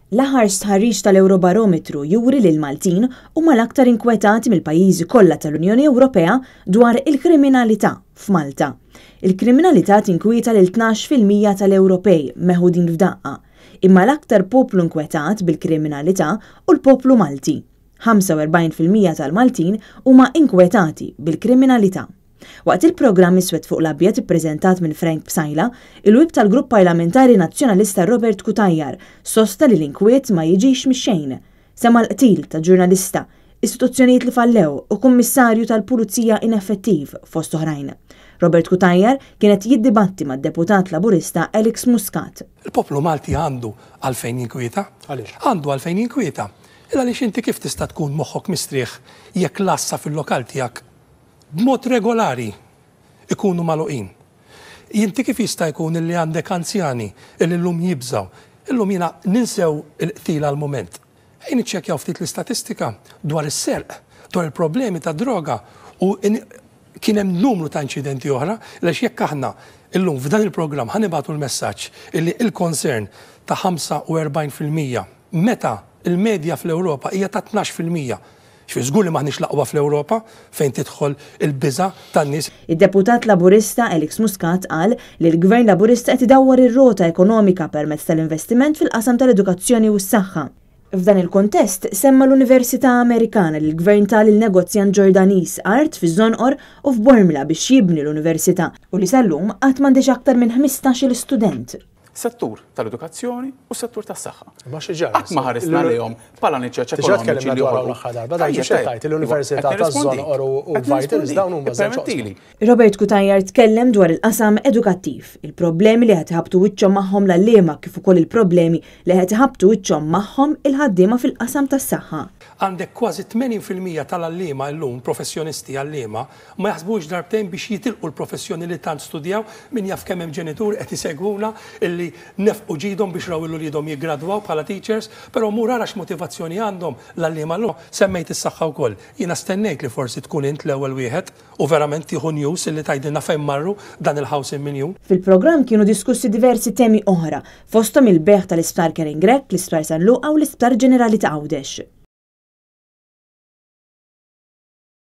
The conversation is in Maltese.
L-aħħar stħarriġ tal-Ewrobarometru juri li l-Maltin huma l-aktar inkwetati mill-pajjiżi kollha tal-Unjoni Ewropea dwar il-kriminalità f'Malta. Il-kriminalità tinkwieta lil 12% tal-Ewropej meħudin f'daqqa. Imma l-aktar poplu inkwetat bil-kriminalità hu l-poplu Malti. 45% tal-Maltin huma inkwetati bil-kriminalità. Waqt il-programm Iswed fuq l-Abjad ippreżentat minn Frank Psaila, il-Whip tal-Grupp Parlamentari Nazzjonalista Robert Cutajar sostna li l-inkwiet ma jiġix mix-xejn. Semma l-qtil ta' ġurnalista, istituzzjonijiet li fallew u Kummissarju tal-Pulizija ineffettiv fost oħrajn. Robert Cutajar kien qed jiddibatti mad-Deputat Laburista Alex Muscat. Il-poplu Malti għandu għalfejn jinkwieta. Għaliex? Għandu għalfejn jinkwieta. Il-għaliex inti kif tista' tkun moħħok mistrieħ jekk l-għassa fil-lokal tiegħek b'mod regolari ikunu magħluqin? Inti kif jista' jkun illi għandek anzjani illi llum jibżgħu? Illum jiena ninsew il-qtil għal mument. Ejja niċċekkjaw ftit l-istatistika dwar is-serq, dwar il-problemi ta' droga u kien hemm numru ta' inċidenti oħra, għaliex jekk aħna illum f'dan il-programm ħa nibagħtu l-messaġġ illi il-concern ta' 45% meta il-medja fl-Ewropa hija ta' 12%. Xi żgur li m'aħniex l-aqwa fl-Ewropa fejn tidħol il-biża' tan-nies. Id-deputat Laburista Alex Muscat qal li l-Gvern Laburista qed idawwar ir-rota ekonomika permezz tal-investiment fil-qasam tal-edukazzjoni u s-saħħa. F'dan il-kontest semma l-Università Amerikana li l-Gvern ta lil negozjant Ġordaniż art fiż-Żonqor u f'Bormla biex jibni l-università u li sal-lum qatt m'għandix aktar minn 15-il student. Settur tal-edukazzjoni u settur tas-saħħa. Ma xi ġara. Qatt ma ħarisna lejhom bħala niċeċ Diġà ekonomiċi tkellimna li dwar joħolqu. l-aħħar darba, dan xi tgħid l-Università taż-Żonqor u Vitals dawn huma żewġ oqsma. Permettili. Robert Cutajar tkellem dwar il-qasam edukattiv, il-problemi li qed iħabbtu wiċċhom magħhom l-għalliema kif ukoll il-problemi li qed iħabbtu wiċċhom magħhom il-ħaddiema fil-qasam tas-saħħa. Għandek kważi 80% tal-għalliema llum, professjonisti għalliema, ma jaħsbux darbtejn biex jitilqu l-professjoni li tant studjaw. Min jaf kemm hemm ġenituri qed isegwuna illi nefqu ġidhom biex raw lil uliedhom jiggradwaw bħala teachers, però mur ara x'motivazzjoni għandhom l-għalliema llum. Semmejt is-saħħa wkoll. Jiena stennejt li forsi tkun int l-ewwel wieħed u verament tieħu news illi tgħidilna fejn marru dan il-housing miljun. Fil-programm kienu diskussi diversi temi oħra, fosthom il-bejgħ tal-Isptar Karen Grech, l-Isptar San Luqa u l-Isptar Ġenerali ta' Għawdex.